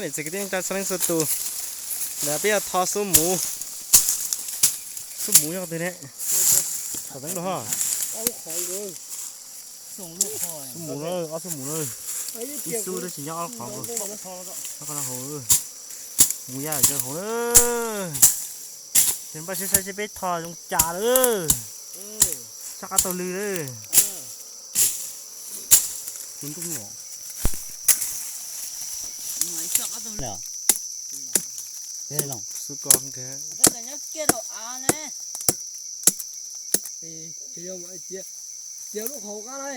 Txiv kwv tij neej tsa txhua leej txhua tus, ntawm peb yog tho xub muv. Xub muv yog qhov twg ne? Thaum teeb dua ho. Xub muv na, ob xub muv na. Ib xub twb tsis nyob ob qhov. Ob qhov no hauv. Muv ya yog hauv na. Ces npaj siab saib seb peb tho zoo cas lawm. Soj qab taug lw lawm. Xub ko kiag. Txiav lub qhov qab na.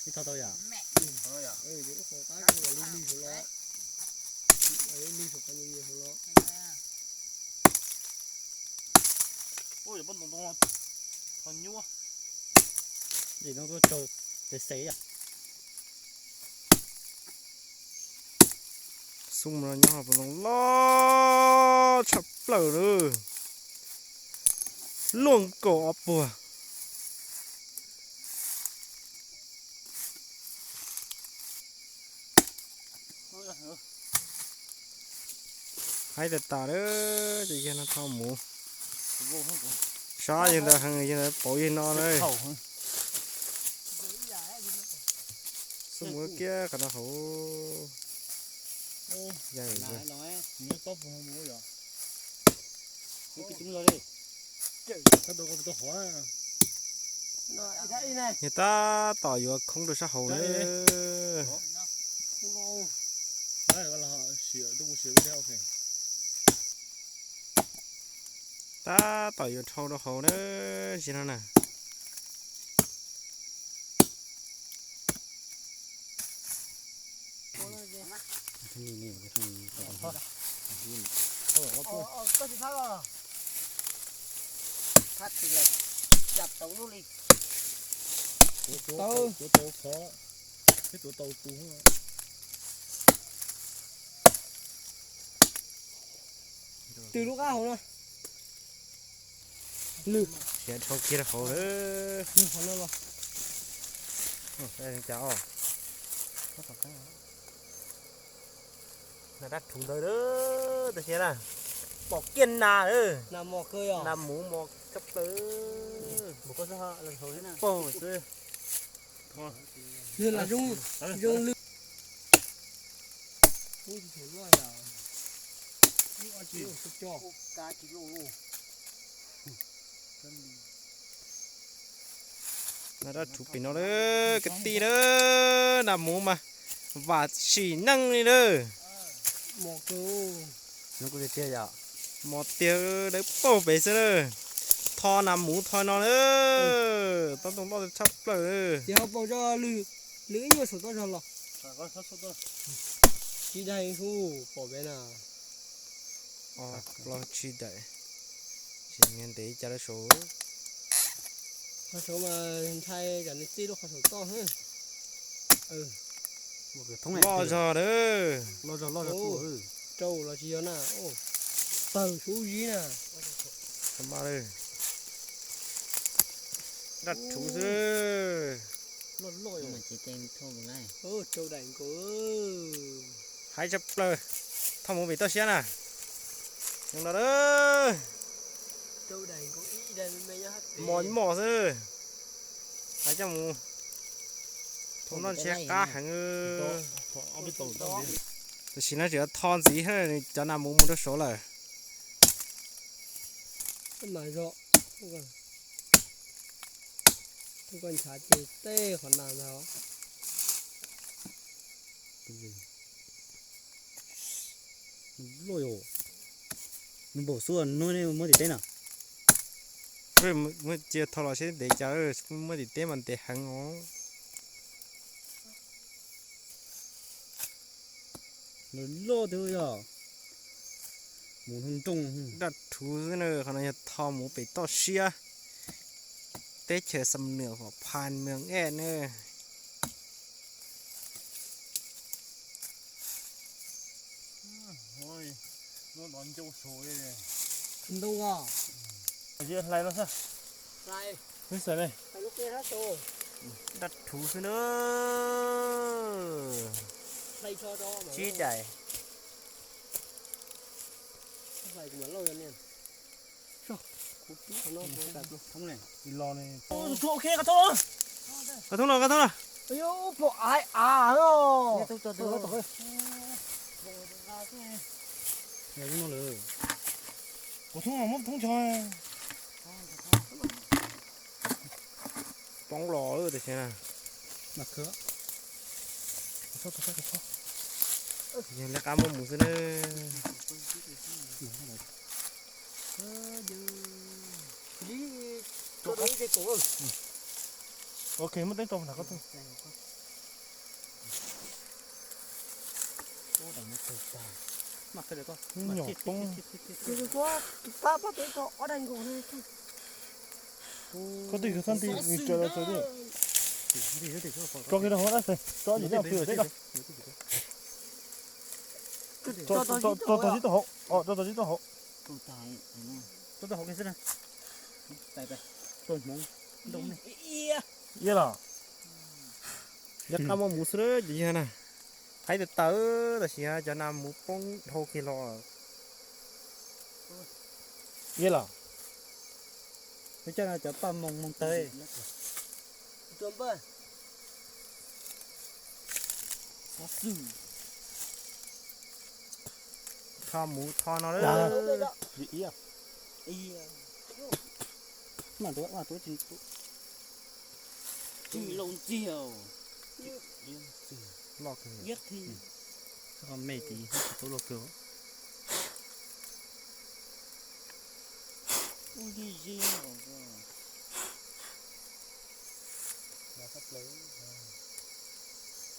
Ib tho tau yom? Lub qhov qab li li saum los. Li li saum qhov li li saum los. Ua yog poj ntoo ntoo tho nyuaj. Ces no tuaj tsaug xev xev yom. Xub no nyob hauv pos ntoo loj tshaj plaws lawm. Luaj nkaus ob puag. Haib tas tas lawm ces yog no tho mus. Sab yog ntawd heev, yog ntawd pauv yog no na. Xub mus kiag qhov no hauv. Yog tab tom yuav khoob rau sab hauv na. Tab tom yuav dhau rau hauv na, tsis no na. Tuav tau qhov, thiab tuav tau tus. Twb lub qab hauv no. Lwm. Siav dhau kiag rau hauv lawm. Lwm qhov no los. Cas os. Nas dab rhuv ntawd lawm, tam sim na. Pom kiag nas lawm. Nas mos kawg yom. Nas muv mos tshaj plaws. Paug xwb. Lwm lam zoo, zoo lwm. Nas dab rhuv pem no lawm kwv tij na, nas muv mas vam sim neej li lawm. Mos tiag, dawb paug pem xwb na. Tho nas muv tho no na, tau ntoo loj tshaj plaws. Ces ho pom tso lwm, lwm ib nyuag saum toj zog los. Tsis daig hu pom pem na. Plaub tsib daim, tsis ntev cas lawm saud. Qhov saud mas ntshai tsam nws txij lub qhov saum toj. Loj zog na. Rau los tsis yog na. Tawg sub zib na. Dab rhuv xwb. Rau daim nkaus. Haib tshaj plaws. Thauj mus pem toj siab na. Zoo no. Mos mos xwb. Haib coj mus. Thauj no ntshe qab heev. Tam sim no tseem tho ntxiv, cov nas mus mus rau saud lawm. Mas zog, tus koj ntshav ces tej qhov nas ntag. Loj yom. Nws npaum xub no muab tim teb na. Muab cia tho los seb ntev cas, muab tim teb mas ntev heev os. Loj loj twb yog mus nroo nroo. Dab rhuv xwb na, qhov no yog tho mus pem toj siab, teb chaws Xam Nuam Huam Phas Meeg Ej na. Ntau os. Hlais no xwb. Dab rhuv xwb na. Tsib daim. Qhov thoob no, qhov thoob no. Qhov thoob no lawm. Qhov thoob no muab thoob ncho. Poob los lawm tiam sis na. Yog lawv qab muab mus xwb na. Ok, muab teeb rau nram koj tuaj. Nyuam poob. Koj twb yog xab nti nws raws los txawv li. Tso kiag rau hauv dab tsi, tso yim tej pw teb ko. Tso tau zib tau hauv, tso tau zib tau hauv. Iab los. Yog qab muab mus xwb ces yog na. Haib tawv tawv tab sis cov nas mus poob dhau kiag los. Iab los. Cov paj moos moos tawv. Tho mus tho no lawm. Loj kawg. Me tis tub loj kawg.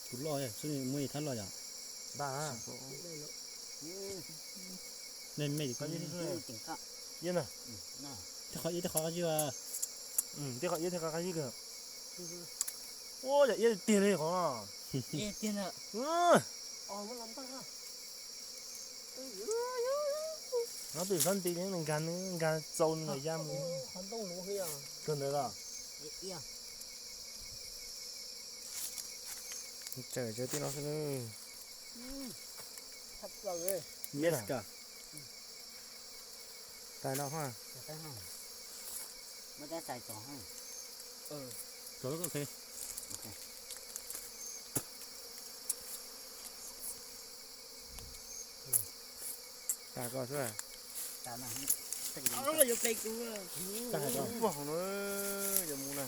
Tus loj, muaj ib thab loj yom. Nej me tis. Tej qhov iab tej qhov qab zib. Tej qhov iab tej qhov qab zib kawg. Ua yog iab tiag li qhov. No twb xab nti nkag nkag txaus nws ya mus. Kawg ntawd los. Tseem tseem tib no xwb. Tas no ha. Tas koj xwb. Vauv no, yuav mus na.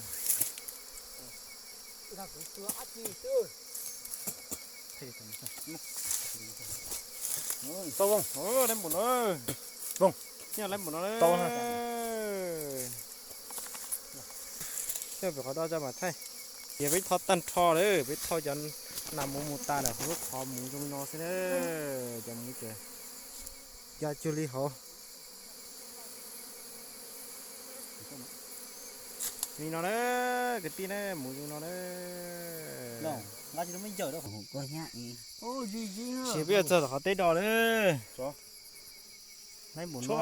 Tau, leb npaum no. Nyob leb npaum no. Nyob pem qhov do cov mas thaij. Ces peb tho tag nrho lawm, peb tho cov nas mus mus tas lawm, hauv lub qhov mus zoo li no xwb na. Cov mus ces ya cuag li hauv li no na, kwv tij na, mus zoo no na. Tsis peb yuav txog tom qhov teb do lawm. Laib npaum no,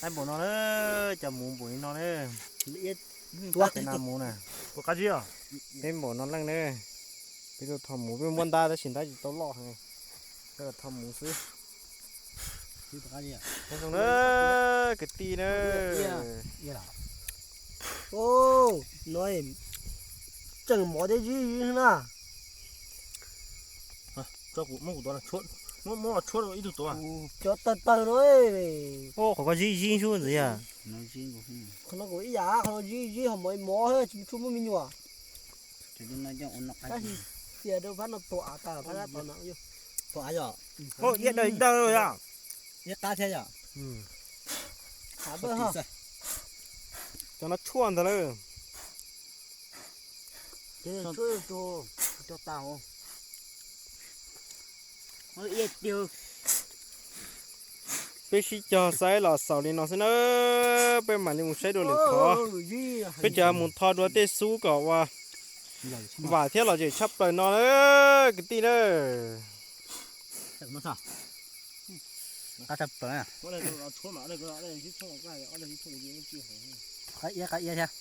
laib npaum no na, cov mus npaum li no na. Tus nas mus na. Peb npaum no leej na. Peb tuaj tho mus, peb muab ntab tab sis ntab tsis tau loj heev. Peb tho mus xwb. Zoo na, kwv tij na. No tseem mov thiab zib zib na. Muab tshuab ib tug tuav. Cov tawg tawg no. Qhov ko zib zib sub ntxiv yog. Qhov no kuv ib yam, qhov no zib zib ho mov mov tsis tshuav muaj me nyuam. Tab sis xiam rau phab no tuam tas phab no. Tuam yom. Iab daw daw yom. Iab qab thiab yom. Cov no tshuaj ntag lawm. Peb sib cog saib los xaus li no xwb na, peb mam li mus saib dua lwm qhov. Peb cov mus tho dua tej xub kom ua vam thiab lom zem tshaj plaws no na, kwv tij na. Qab iab, qab iab thiab.